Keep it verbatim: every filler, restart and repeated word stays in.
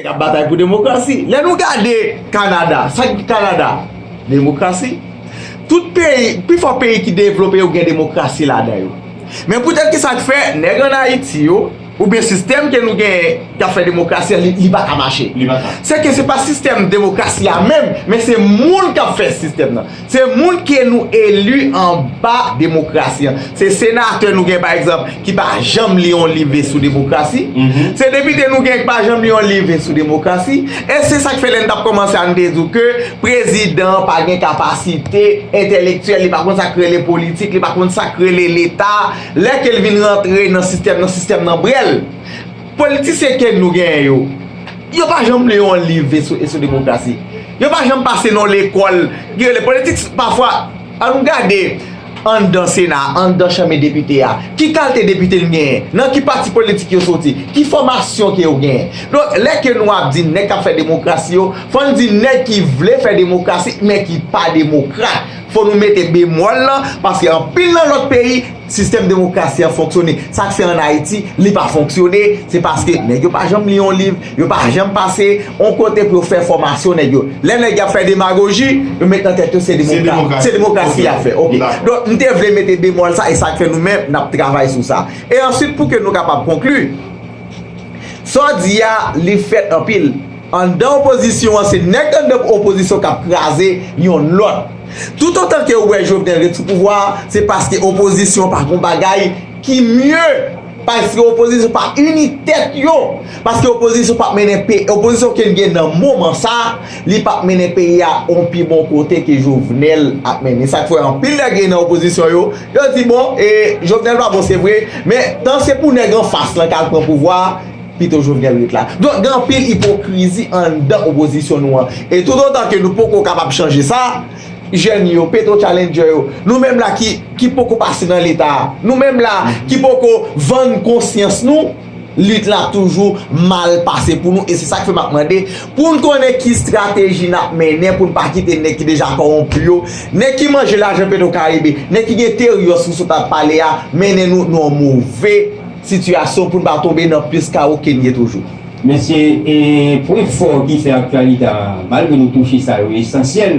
Nèg ap batay pou demokrasi. Lè nou gade Kanada, sa ki Kanada? Demokrasi. Tout peyi, pifò peyi ki devlope yo gen demokrasi ladan yo. Men poutèt ki sa k fè nèg ann Ayiti yo, oubyen sistèm ke nou genyen k ap fè demokrasi an, li, li pa ka mache? Li pa ka. Se ke se pa sistèm demokrasi a menm, men se moun k ap fè sistèm nan. Se moun ke nou eli anba demokrasi an. Se senatè nou gen, pa egzanp, ki pa janm li yon liv sou demokrasi. Se depite nou gen ki pa janm li yon liv sou demokrasi. E se sa k fè lè n t ap kòmanse a, n te di w ke prezidan an pa gen kapasite entèlektyèl, li pa konn sa k rele politik, li pa konn sa k rele Leta. Lè ke l vin rantre nan sistèm nan, sistèm nan brè l. Politisyen ke nou genyen yo, yo pa janm li yon liv sou, sou demokrasi. Yo pa janm pase nan lekòl ki rele politik. Pafwa, an nou gade anndan Sena, anndan Chanm e Depite a, ki kalite depite n genyen, nan ki pati politik yo soti, ki fòmasyon ke yo genyen. Donk, lè ke nou ap di nèg k ap fè demokrasi yo, fò n di nèg ki vle fè demokrasi, men ki pa demokrat. Fò nou mete bemòl lan, paske anpil nan lòt peyi, sistèm demokrasi an fonksyone. Sa k fè ann Ayiti, li pa fonksyone, se paske nèg yo pa janm li yon liv, yo pa janm pase yon kote pou yo fè fòmasyon nèg yo. Lè nèg y ap fè demagoji, yo met nan tèt yo se demokra-, se demokrasi y ap fè. Ok. Donk, m te vle mete bemòl sa, e sa k fè nou menm, n ap travay sou sa. E answit, pou ke nou kapab konkli, sa w di a, li fèt anpil. Anndan opozisyon an, se nèg anndan opozisyon k ap kraze yonn lòt. Toutotan ke w wè Jovenel ret sou pouvwa a, se paske opozisyon pa gon bagay ki mye. Paske opozisyon pa ini tèt yo. Paske opozisyon p ap mennen peyi. Opozisyon ke n gen nan moman sa a, li p ap mennen peyi a yon pi bon kote ke Jovenel ap mennen. Sa k fè anpil nèg gen nan opozisyon yo, yo di, bon, e, Jovenel pa bon, se vre, men tan se pou nèg anfas lan k al pran pouvwa a, pito Jovenel ret la. Donk, gen anpil ipokrizi anndan opozisyon nou an. E toutotan ke nou poko kapab chanje sa, jèn yo, Petro Challenger yo, nou menm la ki, ki poko pase nan Leta a, nou menm la ki poko vann konsyans nou, lit la ap toujou mal pase pou nou. E se sa k fè m ap mande pou n konnen ki estrateji n ap mennen pou n pa kite nèg ki deja kòwonpi yo, nèg ki manje lajan Petro Caribe, nèg ki gen teri yo sou sa w t ap pale a, mennen nou nan yon move sitiyasyon pou n pa tonbe nan plis kawo ke n ye toujou. Mesye, e pwen fò ki fè aktyalite a, malgre nou touche sa yo esansyèl,